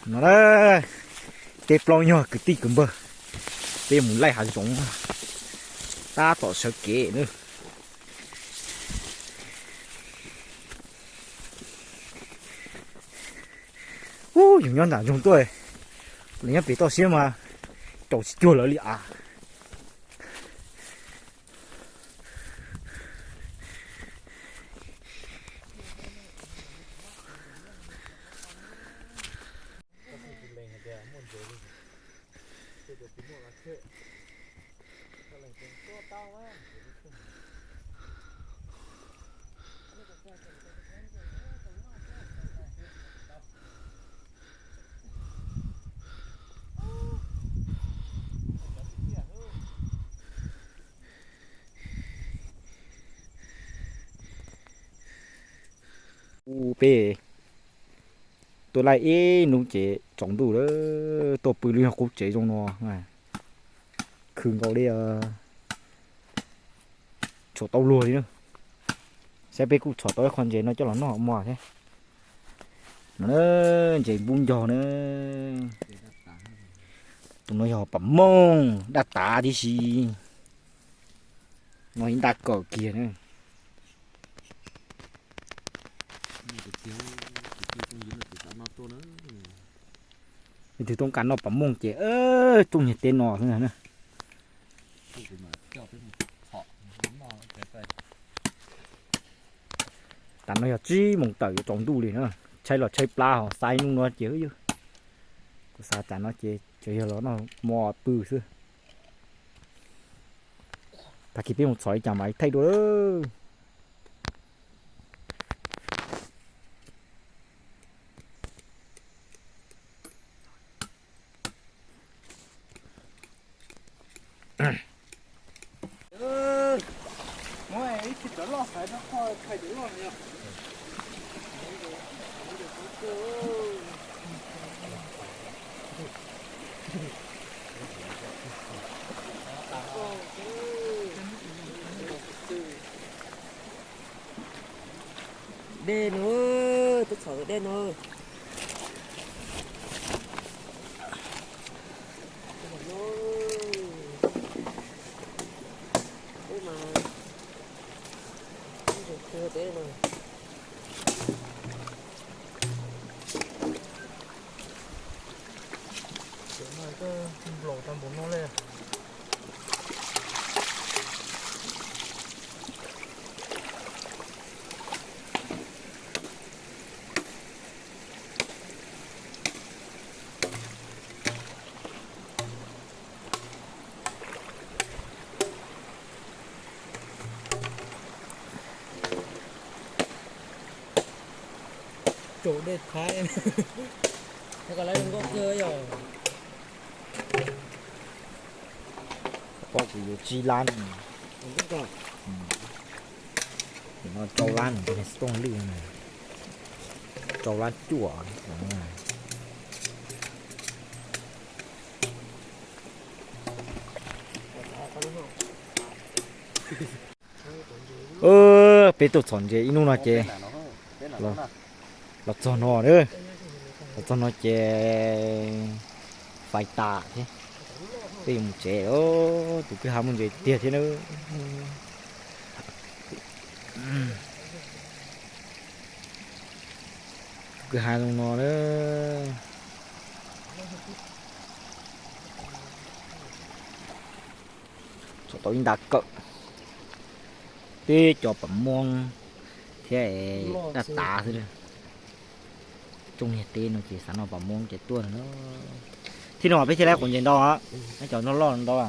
No na, tej plaub nyuag kwv tij kwv npawg, peb mus laij hav zoov tab tom sawv kev na. Ub, yus nyob nram nroog tuaj, lawv nyob pem toj siab mas caum tsis cuag lawv li as. Ub, peb tuaj laij ib hnub ces tsaus ntuj lawm, tuaj pw lub nyuag qub tsev zoo no, khwv nkaus li tshua tau luag li na. Saib peb kuj txhom tau ib qho ntses no coj los noj mov thiab. No na, ntses npub ncog na. Tus no yog pam mooj daj tav tib si. No ib nta kawm kiag na. Leej twg tuaj nqa noj pam mooj ces txooj niag teb no xwb na. Tas no yog tsib moos tawm yuav tsaus ntuj li na. Tshaib los tshaib plab ho xa ib hnub no ces, kuv xav tas no ces tsuas yog los noj mov pw xwb. Tag kis peb mus txhom ib cas mas thaij dua lawm. Dej no, twb txhom dej no. Ub mas, ub, dej no. Nplaum tag npaum no li. Caum dej Thaib, koj lawv zoo nkauj kawg yog. Pob kuv yuav tsib lab. No rau lab nws xov tooj lwj, rau lab cuaj. Peb tuaj txhom ntses ib hnub no ces los txog no, los txog no ces fais tas thiab. Peb yuav mus tsev, tus kwj ha muaj ntses tiag thiab na. Kwj ha zoo no na. Txhom tau ib nta kawm, tib co pam moob thiab daj tav xwb. Tsooj niag teb no ces xav noj pam moob ces tuaj no. Thiab no peb thiaj li quav ntses ntau, cov loj loj ntau.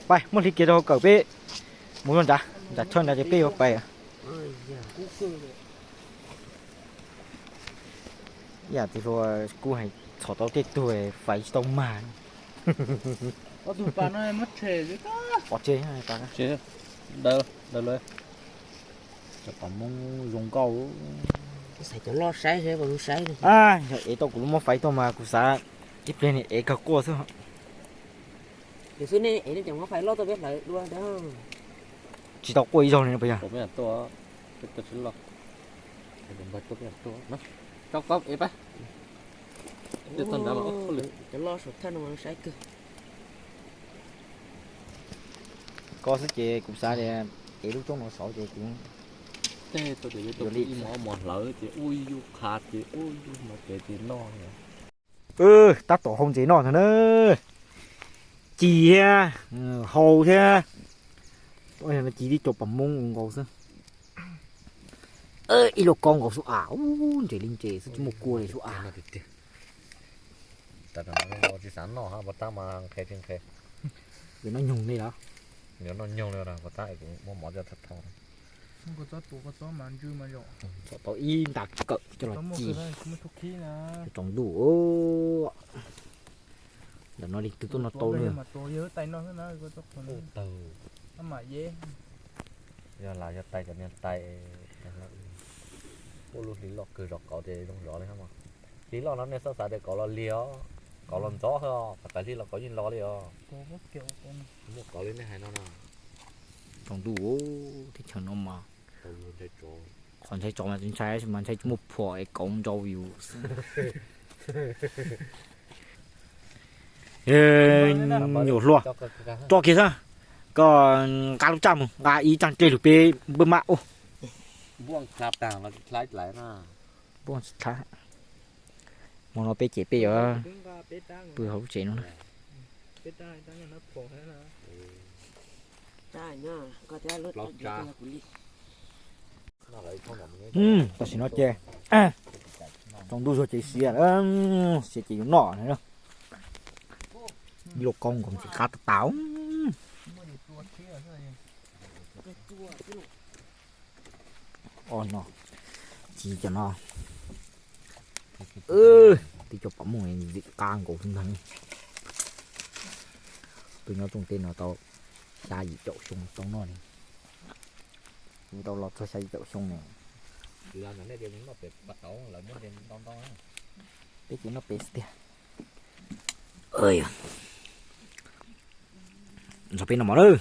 Pais muab hliv kiag rau hauv kawm peb mus zoj nrad, nram choj nrad ces peb yuav pais. Ib yam txiv hluas kuj hais txhom tau tej tug fais tsis tau mag. Pov tseg, daws lawm. Cov pam moob zoo nkauj. Xaiv cov loj saib, saib. Yog ev tau kuv lub mab fais tuaj mas kuv xav ib pliag ni ev kawg quaj xwb. Tsis tau quaj ib zaug li no puas yog? Tso koj ev pab. Cov loj saum thawj no mas saib kawg. Koj xwb ces kuv xav tias ev lub roob no saud ces kuv, tej tau tias yuav tau ib mos mos hlawv ces ua ib yug qhav ces ua ib yug no ces ces noj. Tab tom hau ntses noj ntag na. Ci thiab, hau thiab. Ci tib co pam moob nkaus xwb. Ib lauj kaub nkaus xwb as, ub, ntses li ntses xwb tsis muaj kua li xwb as. Tsis xav noj hab, puas tab mas nqhis tsis nqhis. Yuav noj nyoog li los? Yuav noj nyoog li, puas tab kuv muab mov coj thauj thauj. Txhob tau ib nta kawm coj los ci. Tsaus ntuj. Ntawm no li twb tuaj noj tau li. Yog las yog tais cov niag tais, ua lub hli loj kawg zov kauv ces zoo zov li hab mas. Hli loj no nej txhob xav tias kauv los lig os, kauv los ntxov os, thaum pais hli los kauv yeej los li os. Muaj kauv li nej hais no na. Tsaus ntuj, teb chaws no mas qhov ntshai tsov mas ntshai mas ntshai tsis muaj phuam es kauv ntsau yus. Nyuam hluas, tso kiag xwb, koj nqa lub tsaj mus nqa ib tsaj dlej lug peb npaj maj ub. Hmo no peb ces peb yuav pw hauv lub tsev no na. Tam sim no ces tsaus ntuj zog ces siav, siav ces yuav noj. Ib lauj kaub nkaus ntxim qab tas tas. Os no, ci cov no, tib co pam moob ntxim qab nkaus xwb ntag. Peb nyob rooj teb no tau xya yim caum xyoo tau noj li. Tau los txog xya yim caum xyoo ne. Peb ces noj pem xwb tiag. Nrog peb noj mov lawm.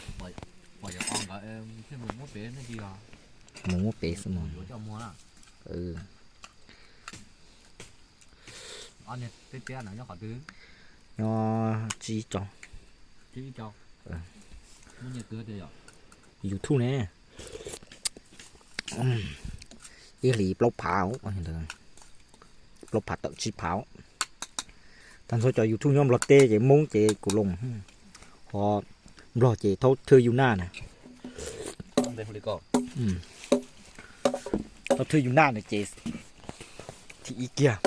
Mus muab pem xwb mas. Nyob tsib rau. YouTube ne. Ib hlis plaub phav, plaub phav tawm tsib phav. Tag nrho cov YouTube nyob Nplog teb ces Hmoob ces kuv los, ho Nplog ces thaub thwj yus naj na. Thaub thwj yus naj na ces thib ib kiag.